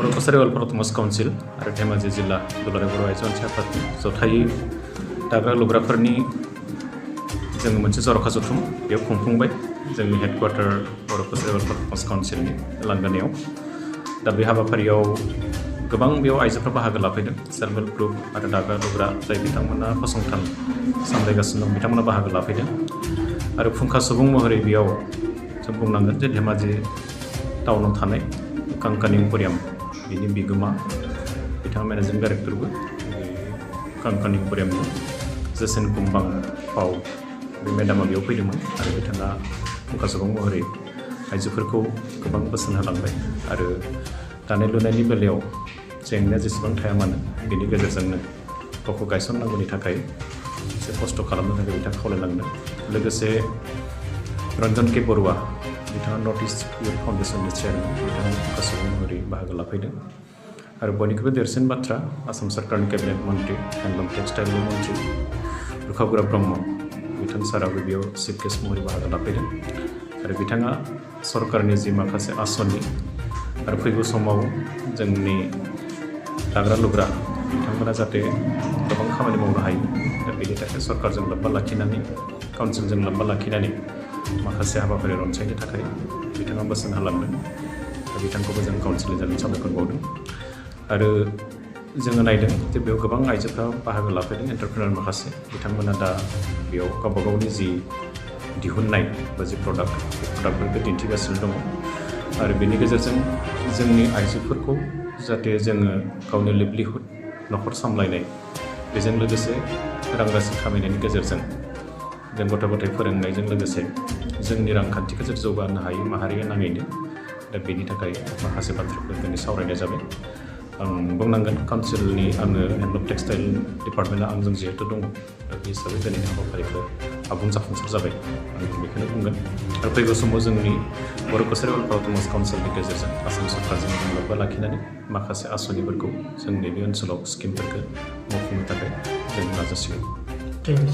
बर' कसारि welfare autonomous council आरो धेमाजि जिल्ला दुलाराय बर' आइजो अनसाय आफादनि जथायै दाग्रा लुग्राफोरनि जोङो मोनसे जर'खा जथुम बेयाव खुंफुंबाय जोंनि हेडक्वार्टार बर' कसारि वेलफेयार अट'नमास काउन्सिलनि लांगोनायाव। दा बे हाबाफारियाव गोबां बेयाव आइजोफ्रा बाहागो लाफैदों। सेल्फ हेल्प ग्रुप आरो दाग्रा लुग्रा जाय बिथांमोना फसंथान सामलायगासिनो दं बिथांमोना बाहागो लाफैदों। आरो फुंखा सुबुं महरै बेयाव जों बुंनांगोन जे धेमाजि टाउनाव थानाय कांकानि एम्प'रियाम बिनि बिगोमा बिथाङा मेनेजिं डाइरेक्टरबो कांकानि एम्प'रियामनि जेसेन कुम्बां पाव बे मेडामा बेयाव फैदोंमोन आरो बिथाङा फुंखा सुबुं महरै आइजोफोरखौ गोबां बोसोन होलांबाय आरो दानाय लुनायनि बेलायाव जेंनाया जेसेबां थाया मानो बेनि गेजेरजोंनो गावखौ गायसननांगौनि थाखाय एसे खस्थ' खालामनो थाखाय बिथाङा खावलायलांदों। लोगोसे रन्जन के बरुवा बिथाङा नर्थ इस्ट इउथ फाउन्डेसननि चेयारमेन बिथाङा फुंखा सुबुं महरै बाहागो लाफैदों। आरो बयनिख्रुइबो देरसिन बाथ्रा आसाम सरकारनि केबिनेट मन्त्रि हेन्डलुम टेक्सटाइलनि मन्त्रि रुखागुरा ब्रह्म बिथां साराबो बेयाव चिफ गेस्ट महरै बाहागो लाफैदों। आरो बिथाङा सरकारनि जि माखासे आसनि आरो फैगौ समाव जोंनि दाग्रा लुग्रा बिथांमोना जाहाथे गोबां खामानि मावनो हायो दा बेनि थाखाय सरकारजों लोब्बा लाखिनानै काउन्सिलजों लोब्बा लाखिनानै माखासे हाबाफारि रनसायनो थाखाय बिथाङा बोसोन होलांदों। दा बिथांखौबो जों काउन्सिलनि जानानै साबायखर बावदों। आरो जोङो नायदों जे बेयाव गोबां आइजोफ्रा बाहागो लाफैदों एन्टारप्रेनार माखासे बिथांमोना दा बेयाव गावबा गावनि जि दिहुननाय बा जि प्रडाक्ट बे प्रडाक्टफोरखौ दिन्थिगासिनो दङ। आरो बेनि गेजेरजों जोंनि आइजोफोरखौ जाहाथे जोङो गावनि लिभलिहुड न'खर सामलायनाय बेजों लोगोसे रां राशि खामायनायनि गेजेरजों जों गथ' गथाय फोरोंनायजों लोगोसे जोंनि रांखान्थिखौ जों जौगाहोनो हायो माहारिया नाङैनो। दा बेनि थाखाय माखासे बाथ्राफोर दिनै सावरायनाय जाबाय। आं बुंनांगोन काउन्सिलनि आङो हेन्डलुम टेक्सटाइल डिपार्टमेन्टआ आंजों जिहेतु दङ दा बे हिसाबै दिनैनि हाबाफारिखौ आबुं जाफुंसार जाबाय आं बेखौनो बुंगोन। आरो फैगौ समाव जोंनि बर' कसारि वेलफेयार अट'नमास काउन्सिलनि गेजेरजों आसाम सरकारजों लोब्बा लाखिनानै माखासे आसनिफोरखौ जोंनि बे ओनसोलाव स्किमफोरखौ मावफुंनो थाखाय जों नाजासिगोन।